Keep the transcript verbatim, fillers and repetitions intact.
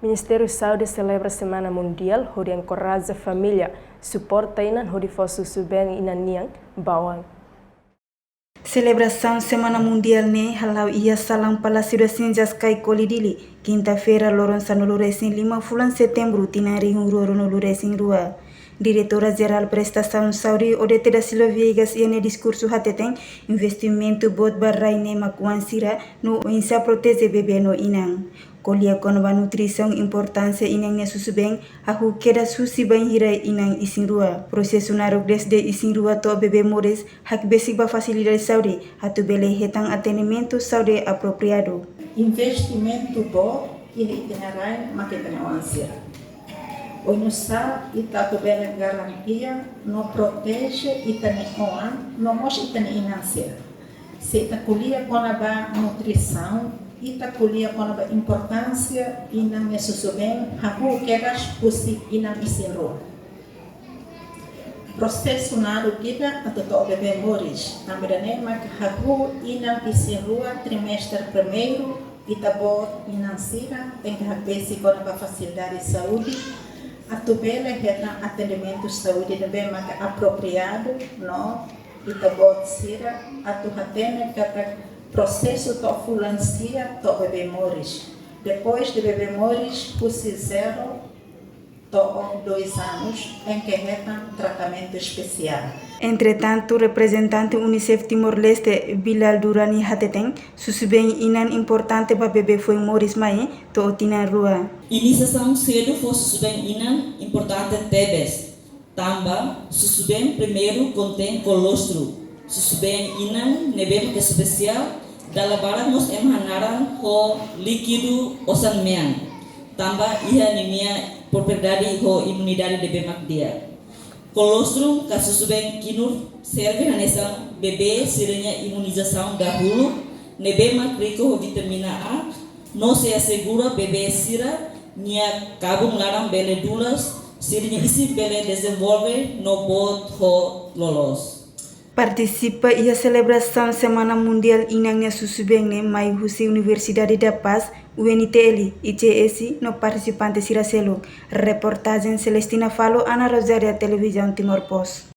Ministériu Saúde selebra Semana Mundiál hodi enkoraja família suporta inan hodi fó susubeen inan nian ba oan. Selebrasaun Semana Mundiál ne'e hala'o iha salaun Palácio das Cinzas, Caicoli, Dili, kinta-feira, loron sanulu-resin-lima fulan Setembru, tinan rihun rua ruanulu-resin-rua. Diretora Jerál Prestasaun Saúde, Odete da Silva Viegas, iha nia diskursu hateten, investimentu boot ba rai ne'e mak oan sira no oinsá proteje bebé no inan. Ko'alia kona-ba nutrisaun, importánsia inan nia susubeen, hahú kedas husi bainhira inan isin-rua. Prosesu naruk dezde isin-rua to'o bebé moris, hakbesik ba fasilidade saúde, atu bele hetan atendimentu saúde apropriadu. Investimentu boot iha ita-nia rai maka ita-nia oan sira. Oinsá ita atu bele garantia no proteje ita-nia oan, no mós ita-nia inan sira. Se ita ko'alia kona-ba nutrisaun, ita ko'alia kona-ba importánsia inan nia susubeen, hahú kedas husi inan isin-rua. Prosesu naruk ida atu to'o bebé moris, tanba ida-ne'e mak hahú inan isin-rua, trimestre primeiru, ita-boot inan sira tenke hakbesik kona-ba fasilidade saúde, atu bele hetan atendimentu saúde ne'ebé maka apropriadu, no ita-boot sira atu hatene katak prosesu to'o fulan sia to'o bebé moris. Depois de bebé moris, husi zero to'o dois anos, tenke hetan tratamentu espesiál. Entretantu, reprezentante UNICEF Timor-Leste, Bilal Durrani, hateten, susubeen inan importante ba bebé foin moris mai to'o tinan rua. Inisiasaun sedu fó susubeen inan importante tebes. Tanba susubeen primeiru kontein kolostru, susubeen inan ne'ebé mak espesiál, dala barak mós ema hanaran ho líkidu osan-mean. Tanba iha ninia propriedade ho imunidade ne'ebé mak di'ak. Kolostrum ka susubeen kinur serve hanesan bebé sira-nia imunizasaun dahuluk, ne'ebé mak riku ho vitamina A, no sei asegura bebé sira-nia kabun laran bele dulas, sira-nia isin bele dezenvolve no boot ho loloos. Partisipa iha selebrasaun Semana Mundiál Inan nia Susubeen ne'e mai husi Universidade da Paz, U N T L, I C S, no partisipante sira seluk. Reportajen Celestina Falo, Ana Rosária, Televizaun Timor Post.